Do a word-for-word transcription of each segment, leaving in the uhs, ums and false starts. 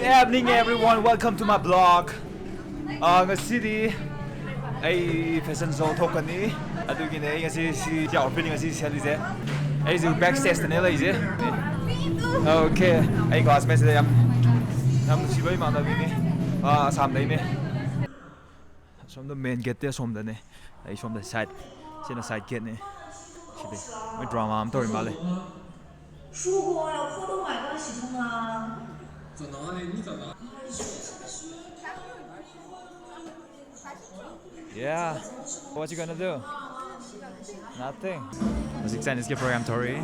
Evening everyone, welcome to my blog. ꯑꯥ, ꯉꯁꯤꯗꯤ ꯑꯩ fashion show ꯊꯣꯛꯀꯅꯤ, ꯑꯗꯨꯒꯤꯅꯦ ꯑꯩ ꯉꯁꯤ ꯁꯤ outfit ꯉꯁꯤ ꯁꯦꯠꯂꯤꯁꯦ꯫ ꯑꯩꯁꯨ back stageꯇꯅꯦ ꯂꯩꯁꯦ꯫ Okay, ꯑꯩ classmateꯁꯤꯗ ꯌꯥꯝ ꯌꯥꯝ ꯅꯨꯡꯁꯤꯕ ꯏꯃꯥꯟꯅꯕꯤꯅꯤ, ꯑꯥ, ꯑꯁꯥꯝꯗꯩꯅꯦ꯫ ꯑꯁꯣꯝꯗ main gateꯇꯤ ꯑꯁꯣꯝꯗꯅꯦ, ꯑꯩ ꯁꯣꯝꯗ side, ꯁꯤꯅ side gateꯅꯦ꯫ ꯁꯤꯗꯤ ꯃꯣꯏ drama ꯑꯃ ꯇꯧꯔꯤ ꯃꯥꯜꯂꯦ꯫ 说过要喝都买东西通啊。 Yeah. What you gonna do? Nothing. ꯍꯧꯖꯤꯛ Chinese ꯀꯤ program ꯊꯧꯔꯤ꯫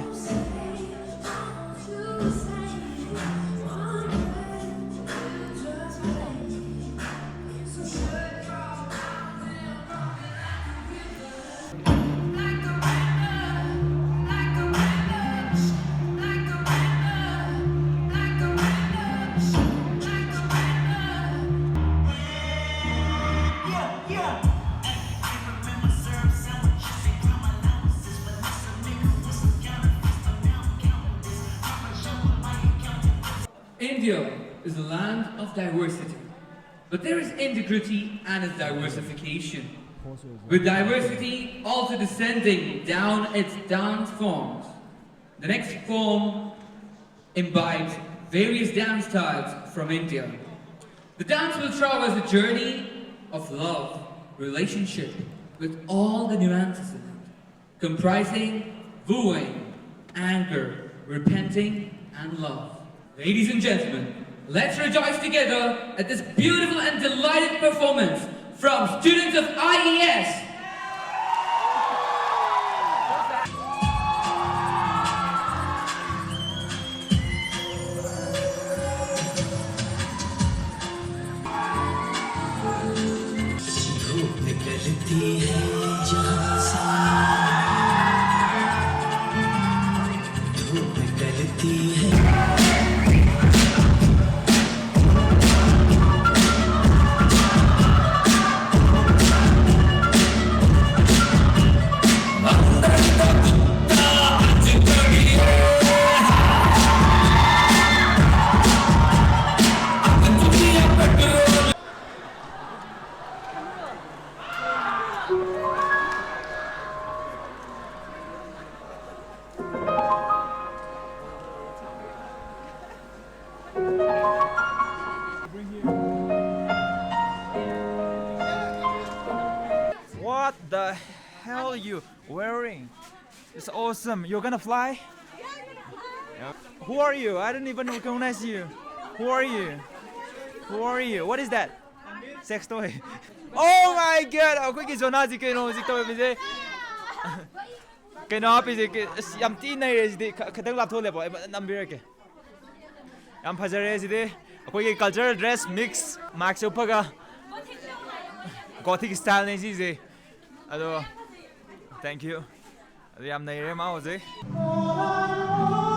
India is a land of diversity, but there is integrity and its diversification, with diversity also descending down its dance forms. The next form imbibes various dance styles from India. The dance will traverse a journey of love, relationship, with all the nuances in it, comprising wooing, anger, repenting, and love. Ladies and gentlemen, let's rejoice together at this beautiful and delighted performance from students of I E S. धूप निकलती है जहां से, धूप निकलती है। The hell you wearing? It's awesome. You're gonna fly? Who are you? I don't even recognize you. Who are you? Who are you? What is that? Sex toy. Oh my god! ꯑꯩꯈꯣꯏꯒꯤ ꯖꯣꯅꯥꯁꯤ ꯀꯩꯅꯣ ꯍꯧꯖꯤꯛ ꯇꯧꯔꯤꯕꯁꯦ? ꯀꯩꯅꯣ ꯍꯥꯞꯄꯤꯁꯦ? ꯀ-, ꯑꯁ, ꯌꯥꯝ ꯊꯤ ꯅꯩꯔꯦ ꯁꯤꯗꯤ꯫ ꯈ-, ꯈꯤꯇꯪ ꯂꯥꯞꯊꯣꯛꯍꯜꯂꯦꯕꯣ, ꯑꯩ ꯐꯖꯅ ꯅꯝꯕꯤꯔꯛꯀꯦ꯫ ꯌꯥꯝ ꯐꯖꯔꯦ ꯁꯤꯗꯤ꯫ ꯑꯩꯈꯣꯏꯒꯤ cultural dress mix, mask ꯎꯞꯄꯒ꯫ Gothic style ꯅꯦ ꯁꯤꯁꯦ꯫ ꯑꯗꯣ, thank you꯫ ꯑꯗꯨ ꯌꯥꯝ ꯅꯩꯔꯦ ꯃꯥ ꯍꯧꯖꯤꯛ꯫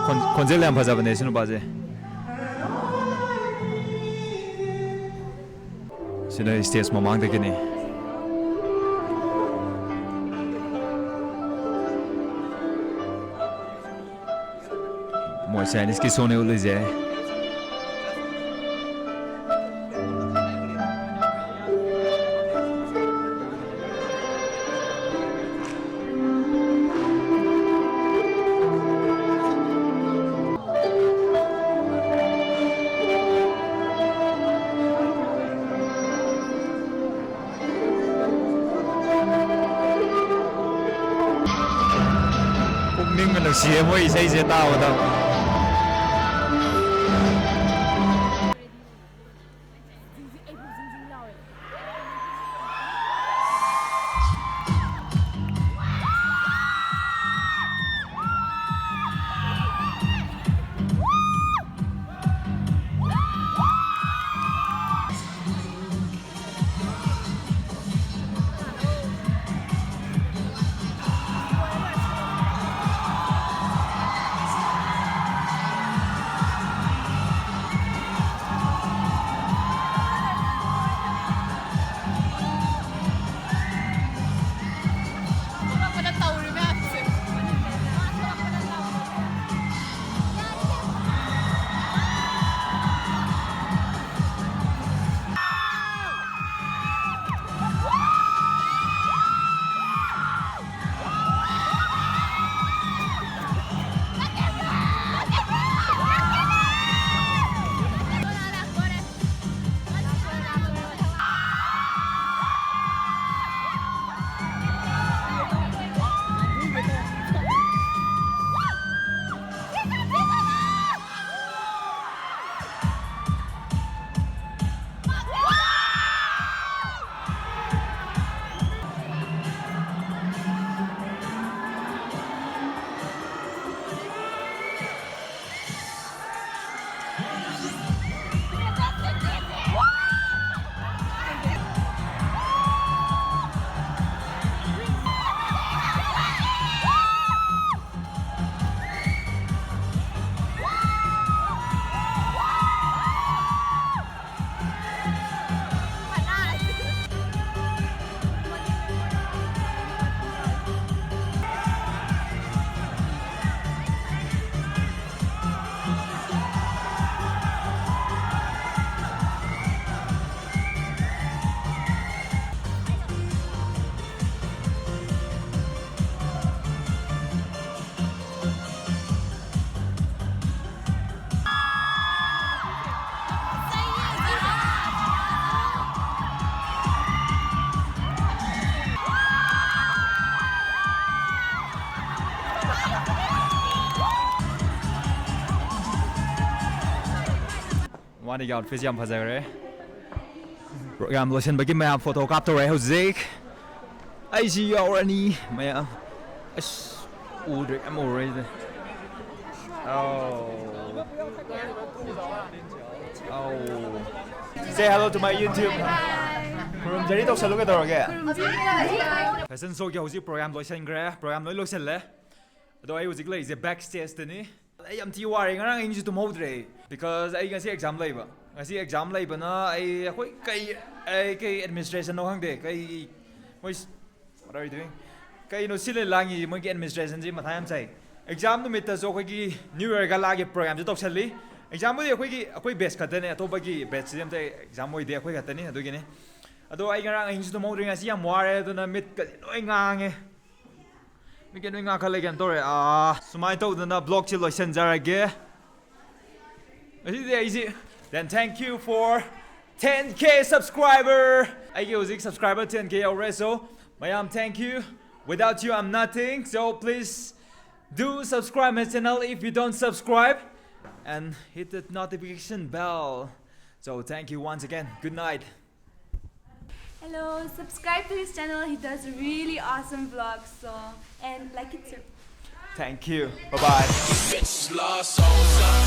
ꯈꯣꯟ-, ꯈꯣꯟꯖꯦꯜ ꯌꯥꯝ ꯐꯖꯕꯅꯦ ꯁꯤ ꯅꯨꯄꯥꯁꯦ꯫ ꯁꯤꯅ stage ꯃꯃꯥꯡꯗꯒꯤꯅꯤ꯫ ꯃꯣꯏ Chinese ꯀꯤ show ꯅꯦ ꯎꯠꯂꯤꯁꯦ꯫ ꯄꯨꯛꯅꯤꯡꯒ ꯅꯨꯡꯁꯤꯌꯦ ꯃꯣꯏ ꯏꯁꯩꯁꯦ ꯇꯥꯕꯗ꯫ ꯑꯩꯒꯤ ꯑꯥꯎꯠꯐꯤꯠꯁꯦ ꯌꯥꯝ ꯐꯖꯈ꯭ꯔꯦ꯫ ꯄ꯭ꯔꯣꯒ꯭ꯔꯥꯝ ꯂꯣꯏꯁꯤꯟꯕꯒꯤ ꯃꯌꯥꯝ ꯐꯣꯇꯣ ꯀꯥꯞꯇꯧꯔꯦ ꯍꯧꯖꯤꯛ꯫ ꯑꯩꯁꯤ ꯌꯥꯎꯔꯅꯤ ꯃꯌꯥꯝ꯫ ꯑꯁ, ꯎꯗ꯭ꯔꯦ, ꯌꯥꯝ ꯎꯔꯦ ꯑꯩꯁꯦ꯫ ꯑꯧ꯫ ꯑꯧ꯫ Say hello to my YouTube. ꯈꯨꯔꯨꯝꯖꯔꯤ ꯇꯧꯁꯜꯂꯨ ꯀꯩꯗꯧꯔꯒꯦ? ꯐꯦꯁꯟ ꯁꯣꯒꯤ ꯍꯧꯖꯤꯛ ꯄ꯭ꯔꯣꯒ꯭ꯔꯥꯝ ꯂꯣꯏꯁꯤꯟꯈ꯭ꯔꯦ, ꯄ꯭ꯔꯣꯒ꯭ꯔꯥꯝ ꯂꯣꯏ ꯂꯣꯏꯁꯤꯜꯂꯦ꯫ ꯑꯗꯣ ꯑꯩ ꯍꯧꯖꯤꯛ ꯂꯩꯔꯤꯁꯦ ꯕꯦꯛ ꯁ꯭ꯇꯦꯖꯇꯅꯤ꯫ ꯑꯩ ꯌꯥꯝ ꯊꯤ ꯋꯥꯔꯦ, ꯉꯔꯥꯡ ꯑꯍꯤꯡꯁꯨ ꯇꯨꯝꯍꯧꯗ꯭ꯔꯦ꯫ Because ꯑꯩ ꯉꯁꯤ ꯑꯦꯛꯖꯥꯝ ꯂꯩꯕ꯫ ꯉꯁꯤ ꯑꯦꯛꯖꯥꯝ ꯂꯩꯕꯅ ꯑꯩ, ꯑꯩꯈꯣꯏ ꯀꯩ, ꯑꯩ ꯀꯩ ꯑꯦꯗꯃꯤꯅꯤꯁꯇ꯭ꯔꯦꯁꯟꯅꯣ ꯈꯪꯗꯦ꯫ ꯀꯩ, ꯃꯣꯏ, what are you doing? ꯀꯩꯅꯣ ꯁꯤ ꯂꯩ ꯂꯥꯡꯉꯤ, ꯃꯣꯏꯒꯤ ꯑꯦꯗꯃꯤꯅꯤꯁꯇ꯭ꯔꯦꯁꯟꯁꯤ ꯃꯊꯥ ꯌꯥꯝ ꯁꯥꯏ꯫ ꯑꯦꯛꯖꯥꯝ ꯅꯨꯃꯤꯠꯇꯁꯨ ꯑꯩꯈꯣꯏꯒꯤ ꯅ꯭ꯌꯨ ꯌꯔ ꯒꯥꯂꯥꯒꯤ ꯄ꯭ꯔꯣꯒ꯭ꯔꯥꯝꯁꯨ ꯇꯧꯁꯜꯂꯤ꯫ ꯑꯦꯛꯖꯥꯝꯕꯨꯗꯤ ꯑꯩꯈꯣꯏꯒꯤ, ꯑꯩꯈꯣꯏ ꯕꯦꯁ ꯈꯛꯇꯅꯦ, ꯑꯇꯣꯞꯄꯒꯤ ꯕꯦꯁꯁꯤꯗꯤ ꯑꯝꯇ ꯑꯦꯛꯖꯥꯝ ꯑꯣꯏꯗꯦ, ꯑꯩꯈꯣꯏ ꯈꯛꯇꯅꯤ꯫ ꯑꯗꯨꯒꯤꯅꯤ꯫ ꯑꯗꯣ ꯑꯩ ꯉꯔꯥꯡ ꯑꯍꯤꯡꯁꯨ ꯇꯨꯝꯍꯧꯗ꯭ꯔꯦ, ꯉꯁꯤ ꯌꯥꯝ ꯋꯥꯔꯦ, ꯑꯗꯨꯅ ꯃꯤꯠꯀꯁꯦ ꯂꯣꯏ ꯉꯥꯡꯉꯦ꯫ ꯃꯤꯠꯀ ꯂꯣꯏ ꯉꯥꯡꯈꯠꯂꯦ, ꯀꯩꯅꯣ ꯇꯧꯔꯦ꯫ ꯑꯥ, ꯁꯨꯃꯥꯏꯅ ꯇꯧꯗꯅ ꯕ꯭ꯂꯣꯒꯁꯤ ꯂꯣꯏꯁꯤꯟꯖꯔꯒꯦ꯫ ꯉꯁꯤꯗꯤ ꯑꯩꯁꯤ, then thank you for ten K subscriber. ꯑꯩꯒꯤ ꯍꯧꯖꯤꯛ subscriber ten K ꯌꯧꯔꯦ, so ꯃꯌꯥꯝ, thank you. Without you, I'm nothing. So please do subscribe my channel if you don't subscribe, and hit the notification bell. So thank you once again. Good night. Hello, subscribe to his channel. He does really awesome vlogs, so, and like it too. Thank you. Bye bye. Bitches love souls.